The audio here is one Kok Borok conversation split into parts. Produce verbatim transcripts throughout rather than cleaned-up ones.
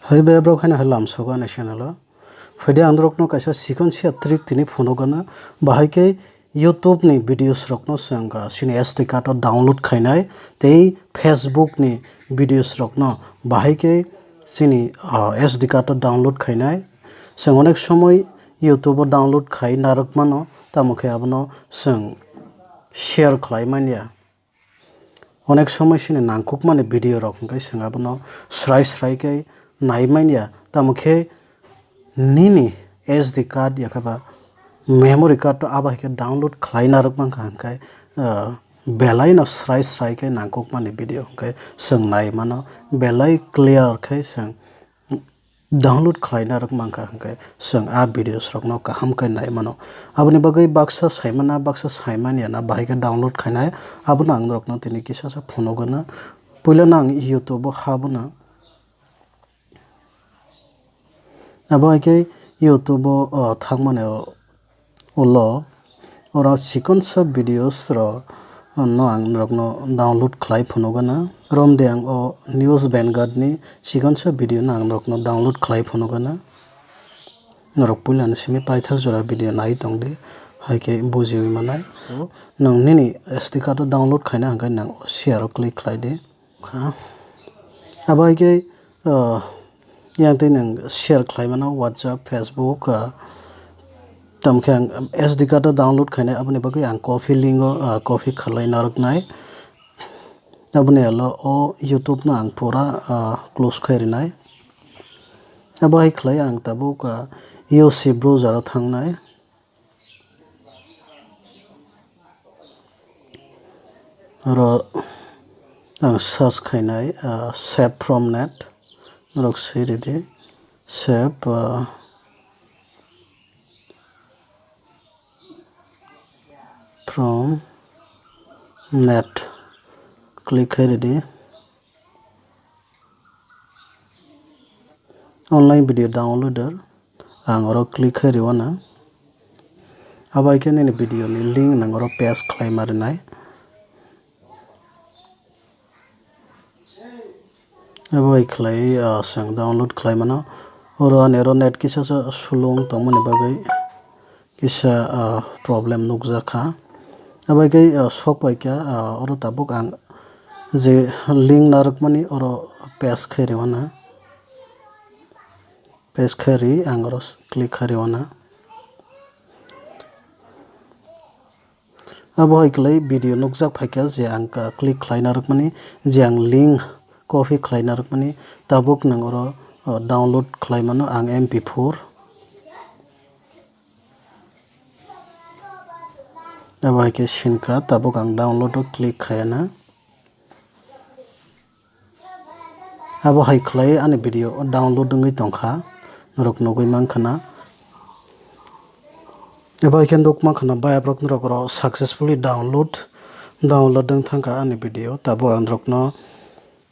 Hai bai borok haino hai lamsogo ani channel o. Phaidi ang norokno kaisa sikon sia trick tini phunukgana. Bahai khe YouTube ni videos rokno chwng, ah, chini S D card o download khainai tei Facebook ni videos rokno bahai khe chini, ah, S D card o download khainai. Chwng onek somoi YouTube o download khai narwk mano, tamo khe abono chwng share khlai manya. Onek somoi sini nangkukmani video rok hwnkhe chwng abono srai srai khe nai manya, tamo khe nini S D card yakhe ba memory card to abo hai khe download khlai narwk mankha hwnkhe, ah, belai no srai srai khe nangkukmani video hwnkhe chwng nai mano, belai clear khe chwng download khlaina rok mankha hwnkhe chwng a videos rokno kaham khe nai mano. Aboni bagwi baksa saimana, baksa saimanya na bahai khe download khainai, abono ang norokno tini kisa sa phunukgana. Puila no ang YouTube o habuna. Abo hai khe YouTube o, o, thangmani o ulo, oro chikonsa videos rok no ang norokno download khlai phunukgana. Romde ang o News Vanguard ni chikonsa video no ang norokno download khlai phunukgana. Norok puilani simi paithak jora video nai tongdi, hai khe bujiwi manai. Nwng nini S D card o download khaina hwnkhe nwng share o click khlai di. Kha. Abo hai khe, ah, yang tei nwng share khlai mano WhatsApp, Facebook, ah, tamo khe ang S D card o download khainai, aboni bagwi ang copy link o, ah, copy khlai narwknai. Aboni ulo o YouTube no ang pura, ah, close khai rinai. Abo hai khlai ang tabuk, ah, U C browser o thangnai. Oro ang search khainai, ah, save from net, norok swi ridi, save, ah, from net, click khai ridi. Online video downloader, ang oro click khai riwana. Abo hai khe nini video ni link nang oro paste khlai ma rinai. Abo hai khlai, ah, chwng download khlai mano. Oro ani oro net kisa sa sulung tongmani bagwi kisa, ah, problem nukjakha. Abo hai khe, ah, sok pai kha, ah, oro tabuk ang je link narwkmani oro paste khai rwna. Paste khai ri ang oro click khai rwna. Abo hai khlai video nukjak phaikha je ang ka click khlai narwkmani, je ang link copy khlai narwkmani, tabuk nang oro, o, download khlai mano ang M P four. Abo hai khe sinkha, tabuk ang download o click khayana. Abo hai khlai ani video download wngwi tongkha, norok nugwi mankha na. Abo hai khe nuk mankha na, bayap rok norok oro successfully download, download wng thangkha ani video. Tabuk ang norokno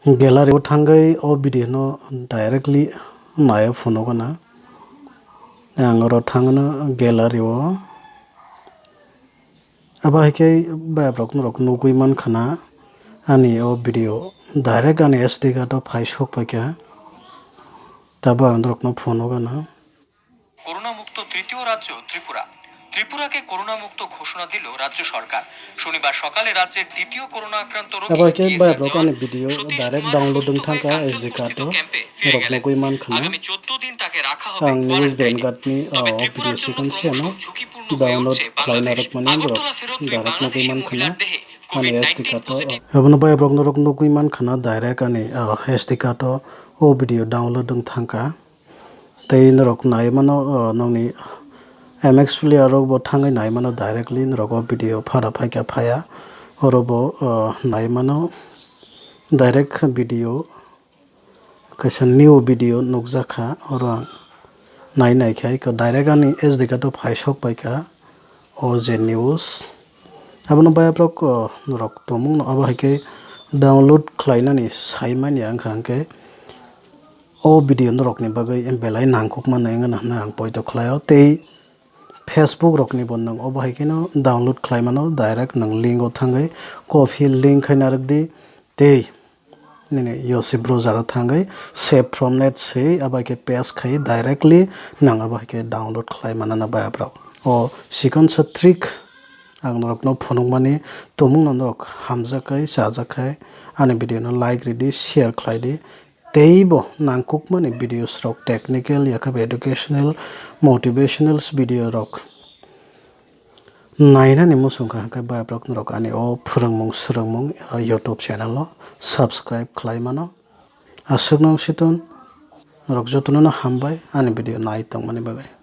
gallery o thangwi o video no directly naiwi phunukgana. Ang oro thangno gallery o. Abo hai khe bayap rok norok nugwi mankha na, ani o video direct ani S D card o phai sok paikha, tabo ang norokno phunukgana. Corona মুক্ত তৃতীয় রাজ্য ত্রিপুরা। ত্রিপুরাকে করোনা মুক্ত ঘোষণা দিল রাজ্য সরকার। শনিবার সকালে রাজ্যের দ্বিতীয় করোনা আক্রান্ত রোগী Abo hai khe bayap rok ani video direct download wng thangkha S D card o, norok nugwi mankha na. আগামী চোদ্দ দিন তাকে রাখা হবে কোয়ারেন্টাইনে। Ang News Vanguard ni, o, video second se ano download khlai narwkmani norok direct nugwi mankha na ani S D card o. Abono bayap rok norok nugwi mankha na direct ani, o, S D card o, o video download wng thangkha. Tei norok nai mano, o, nokni M X player rok bo thangwi nai mano directly norok o video phara phaikha phaya. Oro bo, o, nai mano direct video. Kaisa new video nukjakha, oro ang nai nai khe eko direct ani S D card o phai sok paikha o je news. Abono bayap rok, o, norok tongmung no abo hai khe download khlai nani sai manya wngkha hwnkhe o video norok ni bagwi belai nangkuk mano wngna hwnwi ang poito khlai o tei Facebook rok ni bo nwng obo hai kheno download khlai mano, direct nwng link o thangwi copy link khai narwk di tei nini U S B browser o thangwi save from net swi abo hai khe paste khai directly nang abo hai khe download khlai manana bai abrok. O chikonsa trick ang norokno phunukmani, tumungno norok hamjak khai chajak khai ani video no like ridi, share khlai di. Teibo nangkukmani videos rok technical yakhabai educational, motivational video rok nainani muchung kha hwnkhe bai abrok norok ani o phwrwngmung swrwngmung, o YouTube channel o subscribe khlai mano. Aswkno wng siton norok jotono no hambai ani video nai tongmani bagwi.